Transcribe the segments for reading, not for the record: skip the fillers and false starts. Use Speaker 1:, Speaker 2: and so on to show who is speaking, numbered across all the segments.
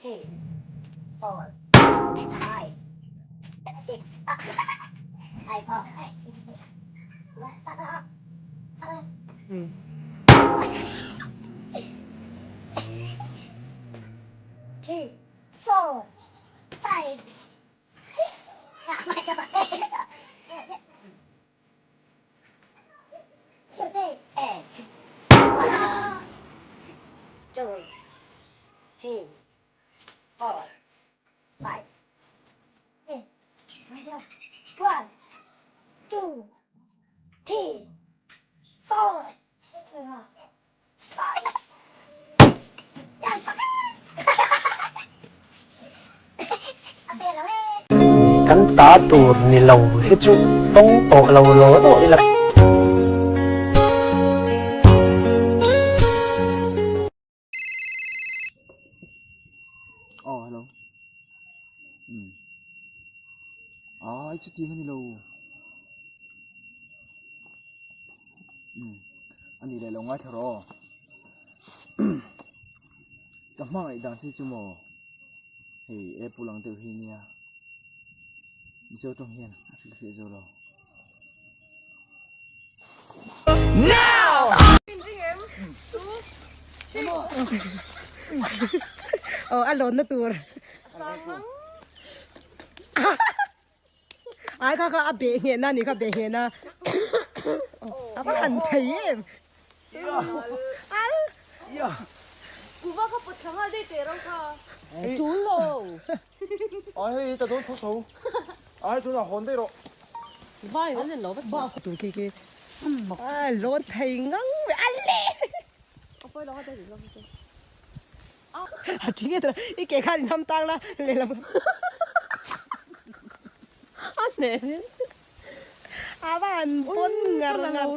Speaker 1: Three, four, five, six, five, four, Three, four, five, six, Two, three, four, five, six, one, two, three, four, five.
Speaker 2: Kan ta tur ni lo hi chu tawng tawh lo law law ila.
Speaker 3: Aw hello um ai chutiang a ni lo um a ni leh lo ngaithla rawh aw ka hmangaih dan che chu maw hei apple ang deuh hi nia mizo tawng hian a hrilhfiah zo lo.
Speaker 4: Aw a lawn na tur ai kha kha a beh ngheh na ni kha beh ngheh na a va han thei em
Speaker 5: Kuva kha pawt thla nghal daih teh ro kha. Tul lo.
Speaker 3: Ai hei ta dawn tho tho. Ai tunah hawn daih rawh.
Speaker 4: Vai an en lo vek bawk. Tur khi khi a lawn thei ngang ve a le. A thi nge tura i ke khan in ham tang la lehlam
Speaker 5: A hneh in.
Speaker 4: A va han pawn ngar ngar.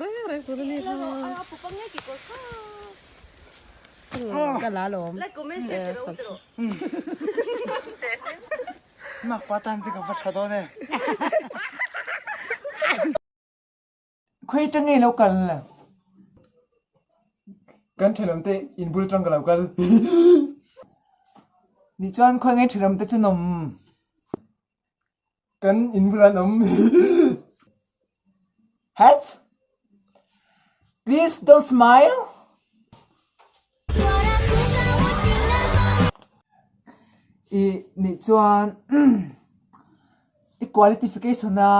Speaker 4: Ka la lawm.
Speaker 3: Mak pa tan te ka va tha dawn e. Khawi atang nge lo kal? Kan thenawm te in bul atang ka lo kal. Ni chuan khawi nge thenawm te chu an awm? Kan in bulah an awm. Hat? Please don't smile. I nih chuan i qualification a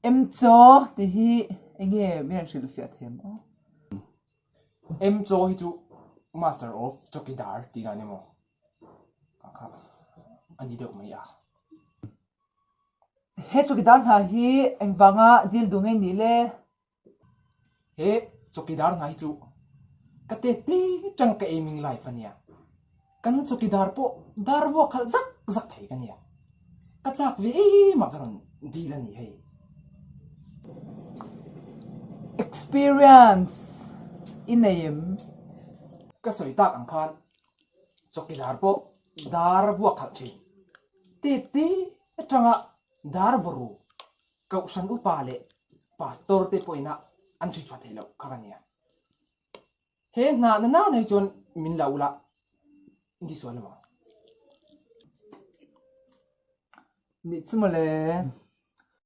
Speaker 3: M chaw tih hi eng nge min rawn hrilh fiah thei ang aw?
Speaker 6: M chaw hi chu Master of Chowkidar tih dan emaw kha kha a ni deuh mai a.
Speaker 3: He chawkidar hna hi engvanga dil duh nge nih le?
Speaker 6: He chawkidar hna hi chu ka te te tang ka aiming life a nia. Kan chawkidar pawh dar vuak khalh zak zak thei ka nia. Ka chak ve em a ka rawn dil a ni hei.
Speaker 3: Experience i nei em?
Speaker 6: Ka sawi tak ang khan chawkidar pawh dar vuak khalh thin. Te te atanga dar varu Kohhran upa leh pastor te pawhin a an chhui chhuah theih loh kha ka nia. He hna na na hi chuan min la ula in ti sual lo ang.
Speaker 3: Nih chu mawle.